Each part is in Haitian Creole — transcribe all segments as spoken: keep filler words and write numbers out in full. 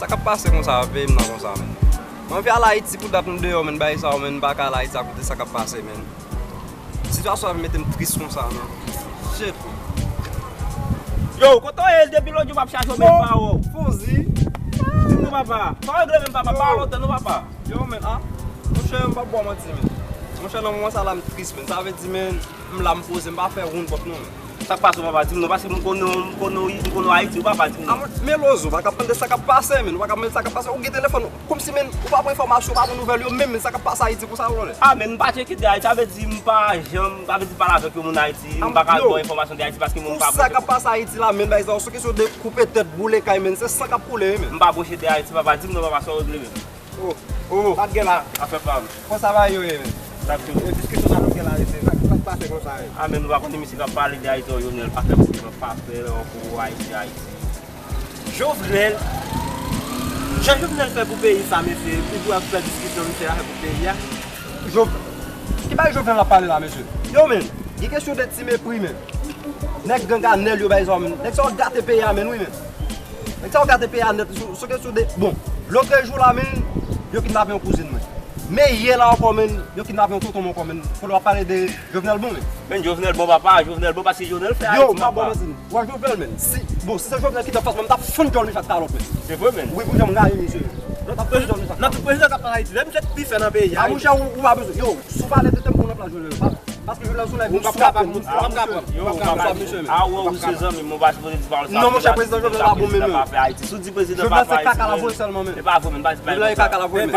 Sa k ap pase konsa, peyi m nan konsa, menn. Mwen anvi al Ayiti, pou dat m deyò, menn, bagay sa yo, menn, m pa ka al Ayiti akoz de sa k ap pase, menn. Sitiyasyon sa vin mete m tris konsa, menn. Shit. Yo, kote w ye depi lòt jou m ap chache w, menn, m pa wè w. Fouzi. Di m non, papa. Sa w regle, menn, papa, pa lontan non, papa. Yo, menn, ah. Monchè, m p ap ba w manti, menn. Monchè, nan moman sa la, m tris, menn. Sa vle di, menn, m la, m poze, m pa fè woun kòk non, menn. Sa k pase w, papa? Di m non, paske m konnen w, m konnen w, m konnen w Ayiti, wi, papa, di m non. Men Lozo, w pa ka tande sa k ap pase, menn. W pa ka tande sa k ap pase. Ou gen telefòn, kòmsi, menn, ou pa pran enfòmasyon, ou pa pran nouvèl yo menm, menn, sa k ap pase Ayiti konsa, w konnen. Ah, menn, m pa tcheke de Ayiti, sa vle di m pa janm, sa vle di m pale avèk yo, moun Ayiti, m pa ka ba w enfòmasyon de Ayiti, paske m pa. Pou sa k ap pase Ayiti la, menn, bay sa, sou kesyon de koupe tèt, boule kay, menn, se san k ap koule, wi, menn. M pa bwoche de Ayiti, papa, di m non, papa, sa w regle, menn. Oh, oh. Sa t gen la? Afè pa m. Kòman sa va yo ye, menn? Sa k tou. Diskisyon sa nou gen la, mesye. Sa k pase konsa, menn? Ah, men nou pa konnen misye k ap pale de Ayiti, Jovenel, pa fè pwoblèm, pa fè ankò Ayiti, Ayiti. Jovenel, jan Jovenel fè pou peyi sa, mesye, toujou ap fè diskisyon misye la fè pou peyi a. Jov, ki bagay Jovenel ap pale la, mesye? Yo, menn, gen kesyon de ti mepri, menn. Nèg gang a nèl yo bay zòm. Nèg sa yo gate peyi a, menn, wi, menn. Nèg sa yo gate peyi a nèt. Sou, sou kesyon de, bon, lòt jou la, menn, yo kidnape yon kouzin mwen. Men yè la ankò, menn, yo kidnape yon tonton mwen ankò, menn. Fò w ap pale de Jovenel bon, menn. Menn, Jovenel bon, papa, Jovenel bon, paske Jovenel fè Ayiti, papa. Yo, m ap bon, menn. Wè, Jovenel, menn. Si, bon, si se Jovenel ki t anfas mwen, m t ap fann djòl misye ak kalòt, menn. Se vre, menn. Wi, pou jan m rayi misye. Lòt ap fann djòl misye ak kalòt. Nan tout prezidan k ap pase Ayiti, menm jan k pi fè nan peyi a. A, monchè, ou, ou pa bezwen. Yo, si w pale de tèm pou nan plas Jovenel, pa, paske Jovenel se yon nèg m swaf, menn. M swaf misye, menn. M swaf misye, menn. A, wè, ou se zanmi m, ou pa sipoze di pawòl sa. Non, monchè, prezidan Jovenel pa bon menm, menn. Jovenel se kaka l ap voye sèlman, menn. E pa vre, menn, pa di bagay konsa. Jovenel e kaka l ap voye, menn.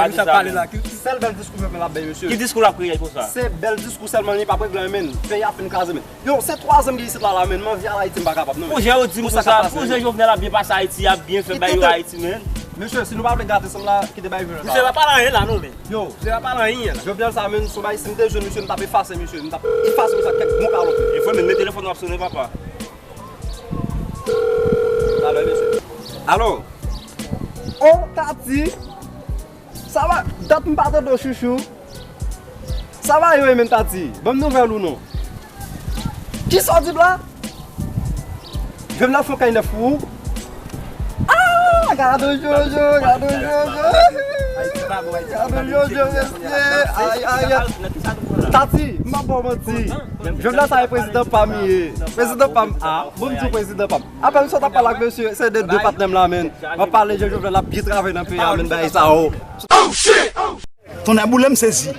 Sèl bèl diskou Jovenel ap bay, mesye. Ki diskou l ap kreye konsa? Se bèl diskou sèlman, li p ap regle anyen, menn. Peyi a fin kraze, menn. Yo, se twa zan m gen isit la, la, menn. M anvi al Ayiti, m pa kapab, non, menn. Pou jan yo di m konsa, pou jan Jovenel ap byen pase Ayiti, ap byen fè bagay yo Ayiti, menn. Mesye, si nou pa vle gate sanm la, kite bay Jovenel. Misye pa pale anyen la, non, menn. Yo. Misye pa pale anyen la. Jovenel sa, menn, se yon bagay, si m te jwenn misye, m t ap efase misye, m t ap efase misye ak kèk bon kalòt. E fò menn, men telefòn w ap sonnen, papa. Alo, mesye. Alo. Oh, Tati. Sa va? Dat m pa tande w, chouchou. Sa va yo, menn, Tati? Ban m nouvèl ou non. Kisa w di m la? Jovenel fè yon kay nèf pou ou? Ah, gade Jojo, gade Jojo. Gade Jojo, mesye. Ay, ay, ay. Tati, m pa ba w manti. Jovenel sa e prezidan pa m ye. Prezidan pa m, ah, bon, m di w prezidan pa m. Apre m sot ap pale ak mesye, se de de patnè m la, menn. M ap pale de Jovenel ap byen travay nan peyi a, menn, bagay sa yo. Oh shit! Tonnè boule m sezi.